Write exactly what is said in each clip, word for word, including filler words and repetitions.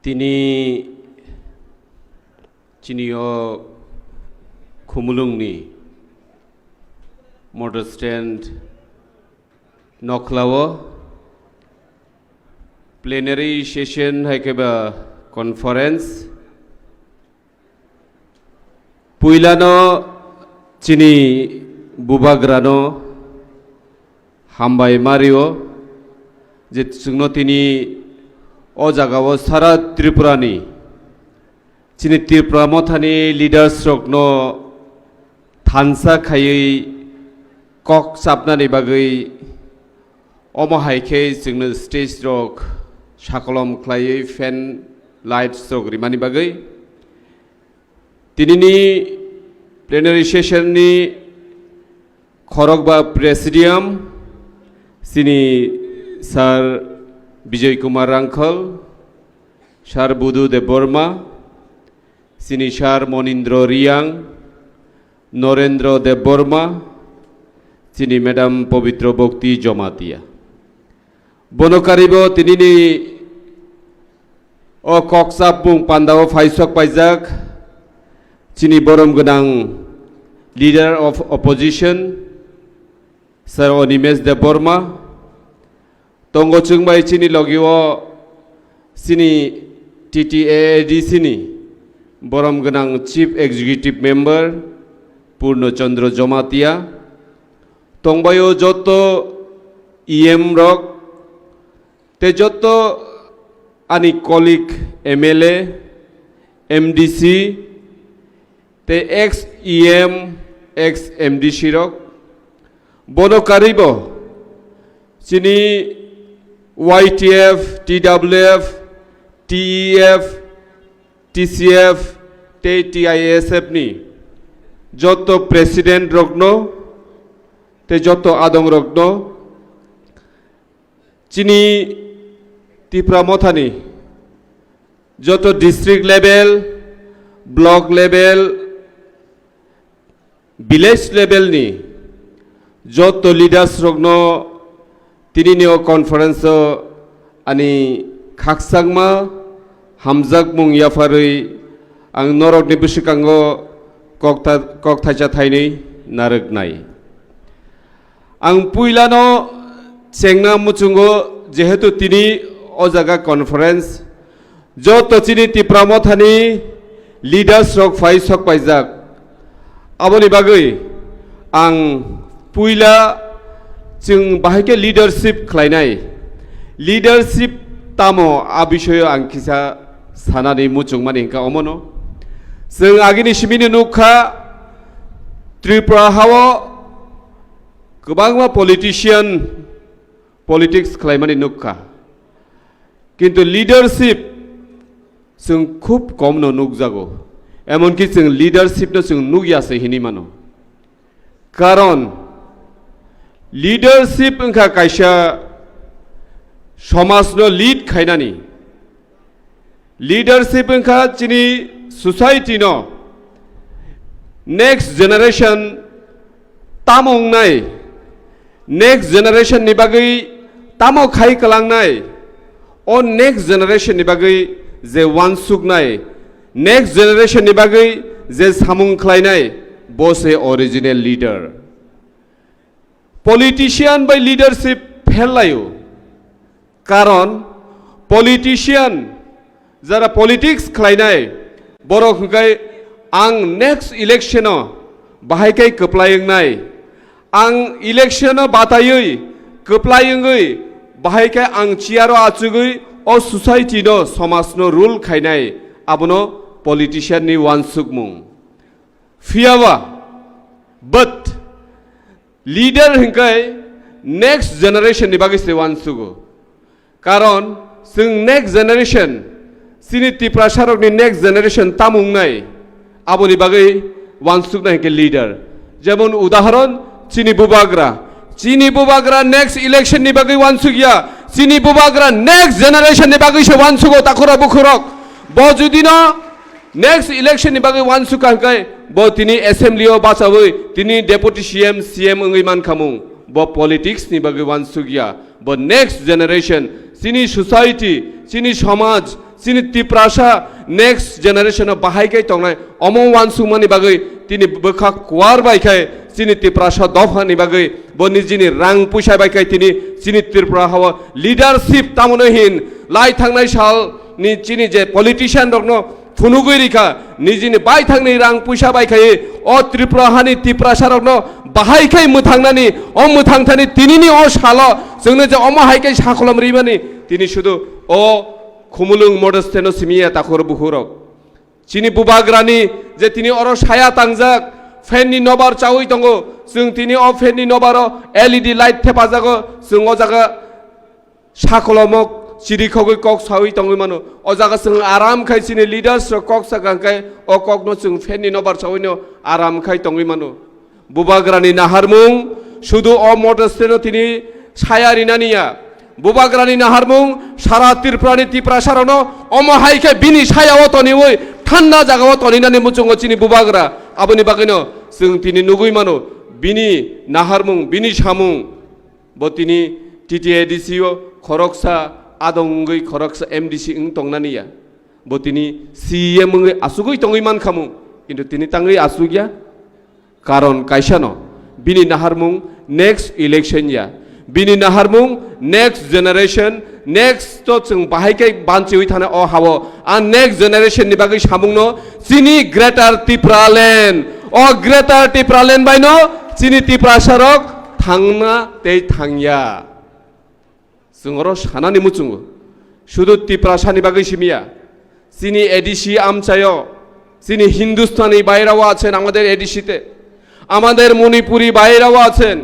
Tini chini o Khumulwngni motor stand nokhlao plenary session hai khe ba conference. Puilano chini bubagrano hambai mario je chwngno tini o jagao sara Tripurani chini Tipra Mothani leaders rokno thansa khaiwi kok chapnani bagwi omo hai khe chwngno stage rok sakolom khlaiwi fan lights rok rimani bagwi tinini plenary session ni khorokba presidium chini Sir Bijoy Kumar Rangkhal, Sir Budu Debbarma, chini Sir Monindra Reang, Norendra Debbarma, chini Madam Pabitra Bhakti Jamatia. Bono karibo tinini o kok chapmung pandao phaisok paijak chini borom gwnang leader of opposition Sir Animesh Debbarma, tongo chwngbai chini logio chini T T A A D C ni borom gwnang Chief Executive Member Purno Chandra Jamatia, tongbaio joto E M rok, tei joto ani colleague M L A, M D C, tei ex E M, ex M D C rok, bono karibo chini Y T F, T W F, T E F, T C F tei T I S F ni joto president rokno tei joto adong rokno chini Tipra Mothani joto district level, block level, village level ni joto leaders rokno tinini o conference o ani khakchangma hamjakmung yapharwi ang norokni bwswkango kok tha-, kok thaisa thainwi narwknai. Ang puilano chengna muchungo, jehetu tini o jaga conference, joto chini Tipra Mothani leaders rok phai sok paijak. Aboni bagwi ang puila chwng bahai khe leadership khlainai. Leadership tamo a bisoyo ang kisa sanani muchungmani hwnkha omono. Chwng agini simino nukha Tripura hao kwbangma politician politics khlaimani nukha. Kintu leadership chwng khub komno nukjago. Emonki chwng leadership no chwng nukya se hinwi mano. Karon leadership wngkha kaisa somajno lead khainani. Leadership wngkha chini society no next generation tamo wngnai, next generation ni bagwi tamo khai kwlangnai, o next generation ni bagwi je wansuknai, next generation ni bagwi je samung khlainai, bo se original leader. Politician bai leadership phel laio. Karon politician, jara politics khlainai, borok hwnkhe ang next election o bahai khe kwplai wngnai. Ang election o bataiwi kwplai wngwi bahai khe ang chair o achugwi o society no, somaj no rule khainai, abono politician ni wansukmung. Phiyaba, but leader hwnkhe next generation ni bagwi se wansugo. Karon chwng next generation, chini Tiprasa rokni next generation tamo wngnai, aboni bagwi wansuknai hwnkhe leader. Jemon udahoron chini bubagra, chini bubagra next election ni bagwi wansukya, chini bubagra next generation ni bagwi se wansugo takhura bukhurok. Bo judino next election ni bagwi wansukha hwnkhe bo tini assembly o bachawi tini deputy C M, C M wngwi mankhamung. Bo politics ni bagwi wansukya. Bo next generation, chini society, chini somaj, Chini Tiprasa next generation o bahai khe tongnai, omo uansukmani bagwi tini bwkha kuar bai khe chini Tiprasa dophani bagwi bo nijini rang puisa bai khe tini chini Tripura hao leadership tamoni hin lai thangnai sal ni chini je politician rokno phunugwi rikha, nijini baithangni rang puisa bai khai o Tripura hani Tiprasa rokno bahai khai mwthangnani, o mwthangthani tinini o salo chwngno je omo hai khe sakolom rimani tini sudu o Khumulwng model stand-o simi ya takhur bukhurok. Chini bubagrani je tini oro saya tangjak, fan ni nobar chawi tongo, chwng tini o fan ni nobaro L E D light thepajago, chwng o jaga sakolomok chirikhogwi kok sawi tongwi mano. O jaga chwng aram khai chini leaders rok kok sakha khai o kokno chwng fan ni nobar chawi no aram khai tongwi mano. Bubagrani naharmung sudu o model stand-o tini saya rinani ya. Bubagrani naharmung sara Tripurani Tiprasa rokno omo hai khe bini saya o toniwi thanda jaga o toninani muchungo chini bubagra. Aboni bagwino chwng tini nugwi mano bini naharmung, bini samung. Bo tini T T A D C o khoroksa adong wngwi khoroksa M D C wng tongnani ya. Bo tini C E M wngwi asugwi tongwi mankhamu, kintu tini tangwi asugya. Karon kaisano, bini naharmung next election ya, bini naharmung next generation, next to chwng bahai khe banchiwi thana o hao, a next generation ni bagwi samungno chini Greater Tipraland, o Greater Tipraland baino chini Tiprasarok thangna tei thangya. Chwng oro sanani muchungo, sudu Tiprasani bagwi simiya, chini A D C amchaio, chini Hindustani বাইরেও আছেন আমাদের এডিসিতে, আমাদের মণিপুরি বাইরেও আছেন,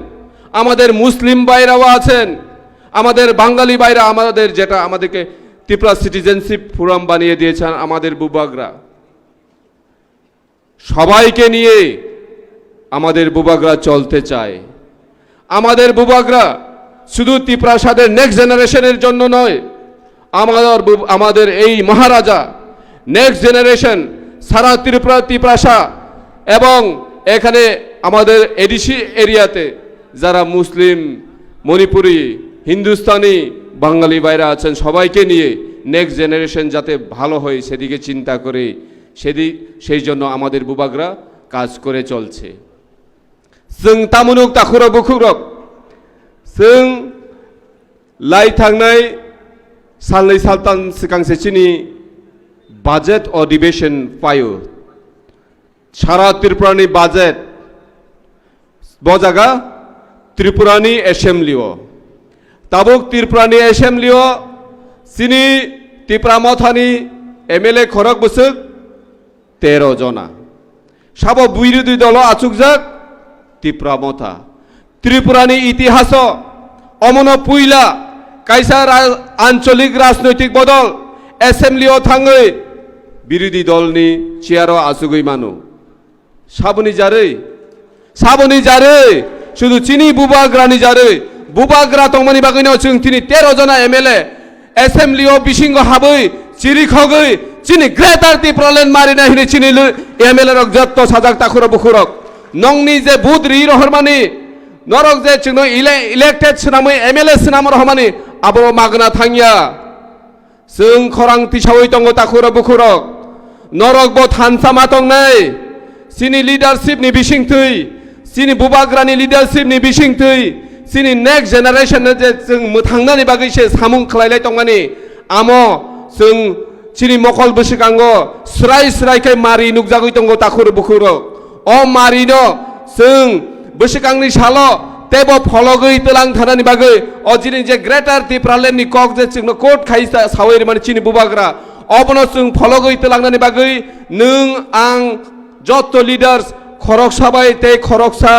আমাদের মুসলিম বাইরেও আছেন, আমাদের বাঙালি বাইরে, আমাদের যেটা আমাদেরকে ত্রিপুরা সিটিজেনশিপ ফোরাম বানিয়ে দিয়েছেন আমাদের বুবাগরা। সবাইকে নিয়ে আমাদের বুবাগরা চলতে চায়। আমাদের বুবাগরা শুধু তিপ্রাসাদের নেক্সট জেনারেশনের জন্য নয়, আমাদের বুব-, আমাদের এই মহারাজা নেক্সট জেনারেশন, সারা ত্রিপুরা, তিপ্রাসা এবং এখানে আমাদের এডিসি এরিয়াতে যারা মুসলিম, মণিপুরি, হিন্দুস্তানি, বাঙালি ভাইরা আছেন, সবাইকে নিয়ে নেক্সট জেনারেশন যাতে ভালো হয়, সেদিকে চিন্তা করে সেদি-, সেই জন্য আমাদের বুবাগরা কাজ করে চলছে। Chwng tamunuk takhurok bukhukrok, chwng lai thangnai salnwi saltan swkang se chini budget adhibeshon phaio. Sara Tripurani budget bo jaga Tripurani assembly o. Tabuk Tripurani assembly o chini Tipra Mothani M L A khorok bwswk tero jona. Sabo birodhi dolo achukjak Tipra Motha. Tripurani itihaso omono puila kaisa ra-, ancholik rajnoitik bodol assembly o thangwi birodhi dolni chair o achugwi mano. Saboni jarwi, saboni jarwi, sudu chini bubagrani jarwi, bubagra tongmani bagwino chwng tini tero jona M L A assembly o bisingo habwi chirikhogwi chini Greater Tipraland marina hini chini lu-, M L A rok jotto sajak takhurok bukhurok. Nongni je vote ri rohormani, norok je chwngno ele-, elected swnamwi M L A swnam rohormani abo magna thangya. Chwng khorang tisawi tongo takhurok bukhurok. Norok bo thansa ma tongnai. Chini leadership ni bisingtwi, chini bubagrani leadership ni bisingtwi, chini next generation no je chwng mwthangnani bagwi se samung khlailai tongmani. Amo chwng chini mokol bwswkango srai srai khe mari nukjagwi tongo takhurok bukhurok. O marino chwng bwswkangni salo teibo phologwi twlang thanani bagwi o jini je Greater Tipraland ni kok je chwngno quote khai sa-, sawi rimani chini bubagra, obono chwng phologwi twlangnani bagwi nwng ang jotto leaders khoroksa bai tei khoroksa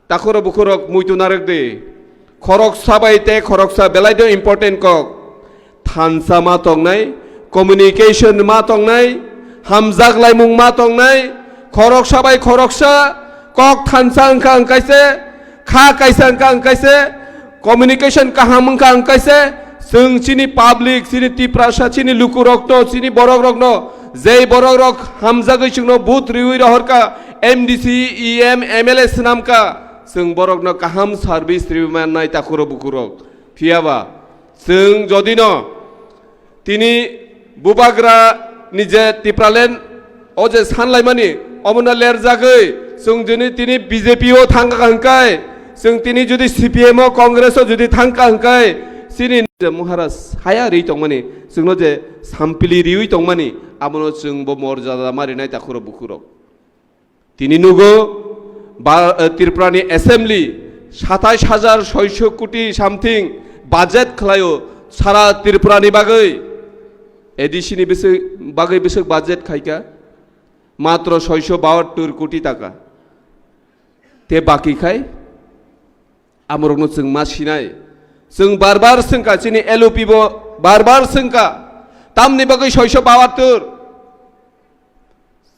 takhurok bukhurok muitu narwk di. Khoroksa bai tei khoroksa belai de important kok. Thansa ma tongnai, communication ma tongnai, hamjak laimung ma tongnai, khoroksa bai khoroksa kok thansa wngkha wngkaise, kha kaisa wngkha wngkaise, communication kaham wngkha wngkaise, chwng chini public, chini Tiprasa, chini lukurokno, chini borokrokno, jei borokrok hamjagwi chwngno vote riwi rohorkha, M D C, E M, M L A swnamkha, chwng borokno kaham service riwi mannai takhurok bukhurok. Phiyaba, chwng jodino Tini bubagra ni je Tipraland o je sanlaimani omono lerjagwi chwng juni tini B J P o thangkha hwnkhe, chwng tini judi C P M o Congress o judi thangkha hwnkhe chini je Maharaj saya ri tongmani, chwngno je sampili riwi tongmani, abono chwngbo morjada ma rinai takhurok bukhurok. Tini nugo ba, eh, Tripura ni assembly satais hajar soiso koti something budget khlaio sara Tripura ni bagwi. A D C ni biswi, bagwi biswi budget khaika matro soiso bahattor koti taka. Te baki khai amorokno chwng ma sinai. Chwng bar bar swngkha, chini L O P bo bar bar swngkha. Tamni bagwi soiso bahattor.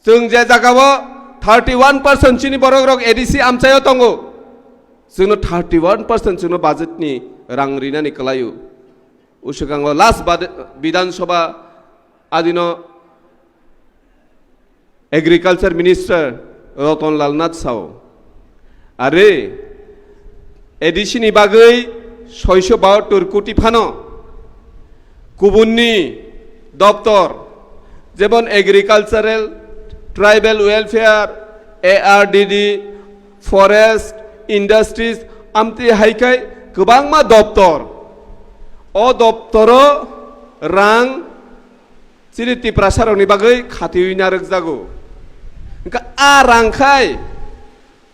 Chwng je jagao thirty one percent chini borok rok A D C amchaio tongo. Chwngno thirty one percent chwngno budget ni rang rinani kwlaio. Uswkango last bad-, Bidhan Sabha adino Agriculture Minister Ratan Lal Nath sao. Are, A D C ni bagwi soiso bahattor koti phano kubunni doptor, jemon Agricultural, Tribal Welfare, A R D D, Forest, Industries, amtwi hai khai kwbangma doptor. O doptoro rang chini Tiprasarokni bagwi khatiwi narwkjago. Hwnkhe a rang khai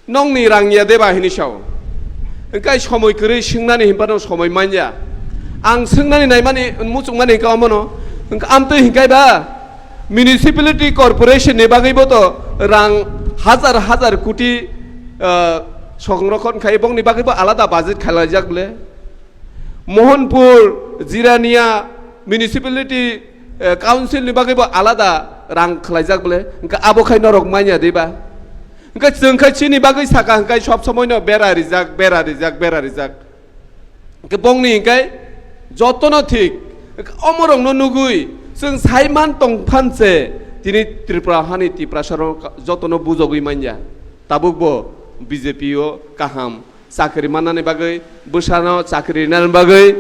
nongni rang ya deba hini sao. Hwnkhe somoi kwrwi swngnani hinphano somoi manya. Ang swngnani naimani muchungmani hwnkhe omono. Hwnkhe amtwi hwnkhe ba municipality corporation ni bagwi bo to rang hajar hajar koti, ah, songrokhon khai bongni bagwi bo alada budget khalaijak bole. Mohanpur, Jirania Municipality, eh, Council ni bagwi bo alada rang khlaijak bole. Hwnkhe abo khai norok manya diba? Hwnkhe chwng khai chini bagwi saka hwnkhe sob somoi no bera rijak, bera rijak, bera rijak. Hwnkhe bongni hwnkhe jotono thik. Hwnkhe omorokno nugwi chwng saiman tongphanse tini Tripura hani Tiprasa rok jotono bujogwi manya. Tabuk bo B J P o kaham chakri mannani bagwi, bwsano chakri rinani bagwi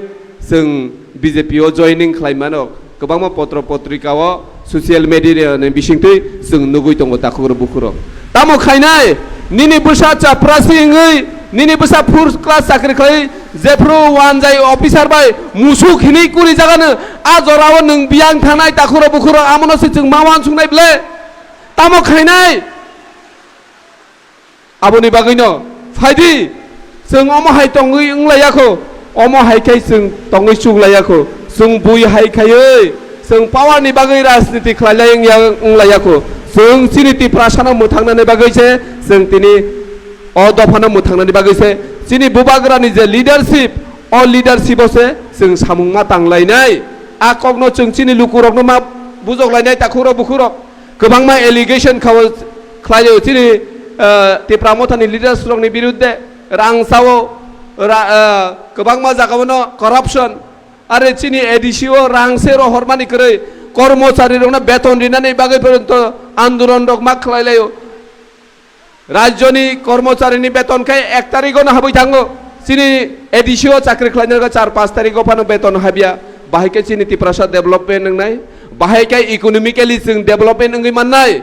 chwng B J P o joining khlai mano. Kwbangma potro potrika o, social media ni bisingtwi chwng nugwi tongo takhuk rok bukhuk rok. Tamo khainai, nini bwsa chaprasi wngwi, nini bwsa first class chakri khlai, jephru wanjai officer bai musuk hinwi kuri jagano, a jorao nwng biyang thanai takhuk rok bukhuk rok, amono se chwng ma wansuknai ble. Tamo khainai. Aboni bagwino phaidi, chwng omo hai tongwi wnglaiyakho, omo hai khai chwng tongwi chuklaiyakho, chwng bui hai khaiwi chwng power ni bagwi rajniti khlailai wngya, wnglaiyakho, chwng chini Tiprasano mwthangnani bagwi se, chwng tini o dophano mwthangnani bagwi se, chini bubagrani je leadership, o leadership o se chwng samung ma tanglainai, a kokno chwng chini lukurokno ma bujoklainai takhukrok bukhurok. Kwbangma allegation khao khlaio chini, ah, Tipra Mothani leaders rokni birudde, rang sao, ra-, ah, kwbangma jagao no corruption, are chini A D C o rang se rohormani kwrwi, kormochari rokno beton rinani bagwi porjonto andolon rok ma khlai laio. Rajyoni kormocharini beton khe ek tarikh ono habwi thango. Chini A D C o chakri khlainai rok char panch tarikh o phano beton habya. Bahai khe chini Tiprasa development wngnai. Bahai khe economically chwng development wngwi mannai.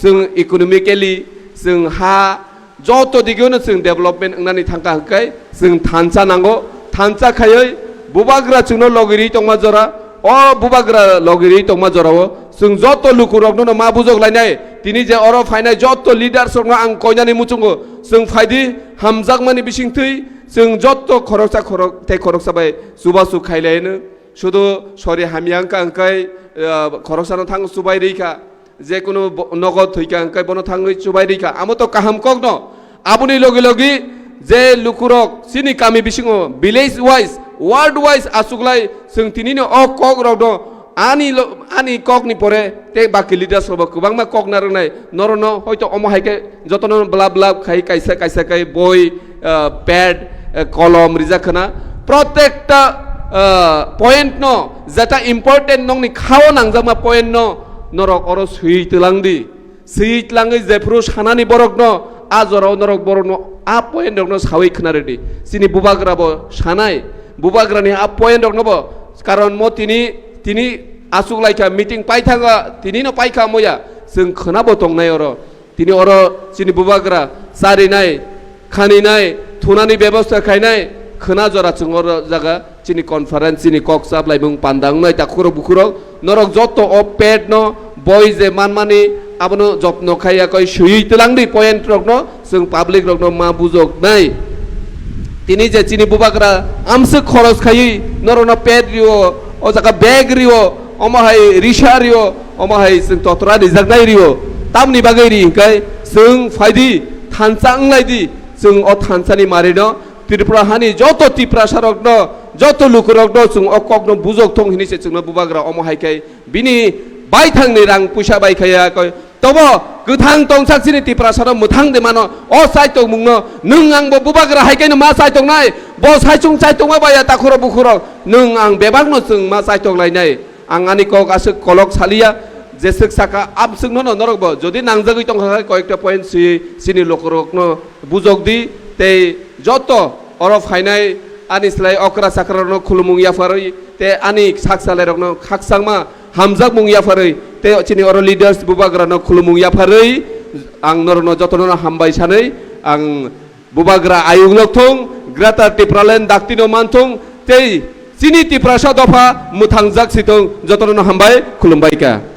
Chwng economically, chwng ha, joto digino chwng development wngnani thangkha hwnkhe chwng thansa nango. Thansa khaiwi bubagra chwngno logirwi tongma jora, o bubagra logirwi tongma jorao chwng joto lukurokno ma bujok lainai. Tini je oro phainai joto leaders rokno ang koinani muchungo, chwng phaidi hamjakmani bisingtwi chwng joto khoroksa khorok tei khoroksa bai chubachu khailaino. Sudu sori hamya wngkha hwnkhe, ah, khoroksano thang chubai rikha. Jekunu bo-, nogo thwikha hwnkhe bono thangwi chubai rikha. Amo to kaham kokno. Aboni logi logi je lukurok chini kami bisingo village wise, ward wise achuklai chwng tinini o kokrokno ani lo-, ani kokni pore tei baki leaders rokbo kwbangma kok narwknai. Norokno hoito omo hai khe jotono blab blab khai kaisa kaisa khai boi, ah, pad, ah, kolom rijak khna. Protekta, ah, point no, jeta important nokni khao nangjakma point no norok oro swi twlang di. Swi tlangwi jephru sanani borokno, a jorao norok borokno a point rokno sawi khna rwdi. Chini bubagra bo sanai, bubagrani a point rokno bo, karon mo tini Tini achuk laikha, meeting paithaka, tini no paikha moya, chwng khwnabo tongnai oro. Tini oro chini bubagra charinai, khaninai, thunani bebosta khainai, khwna jora chwng oro jaga chini conference, chini kok chap laimung panda wngnai takhurok bukhurok. Norok joto o pet no boi je manmani abono jotno khai yakoi swiwi twlang di point rok no, chwng public rok no ma bujok nai. Tini je chini bubagra amswk khoros khaiwi norok no pet rio, o jaga bag rio, omo hai risa rio, omo hai chwng totra rijak nai rio. Tamni bagwi ri hwnkhe chwng phaidi thansa wnglai di, chwng o thansani mari no Tripura hani joto Tiprasa rok no, joto lukurok no chwng o kok no bujok thung hini se chwng no bubagra omo hai khai bini baithang ni rang puisa bai khaya koi. Tobo kwthang tongsak chini Tiprasa no mwthang de mano o chaitok mung no nwng ang bo bubagra hai khai no ma chaitok nai bo saichung chaitok ma baya takhuro bukhuro nwng ang bebak no chwng ma chaitok lai nai. Ang ani kok aswk kolok saliya, jeswk saka amswk no norok bo jodi nangjagwi tongkha khe koyekta point swi chini lukurok no bujok di tei joto oro phainai ani slai okra chakra rokno khulumung yapharwi tei ani sak salai rokno khakchangma hamjakmung yapharwi tei chini oro leaders bubagra no khulumung yapharwi ang norokno jotono hambai sanwi ang bubagra ayuk nok thung, Greater Tipraland dakti no man thung tei chini Tiprasa dopha mwthangjak si thung, jotono hambai khulumbai kha.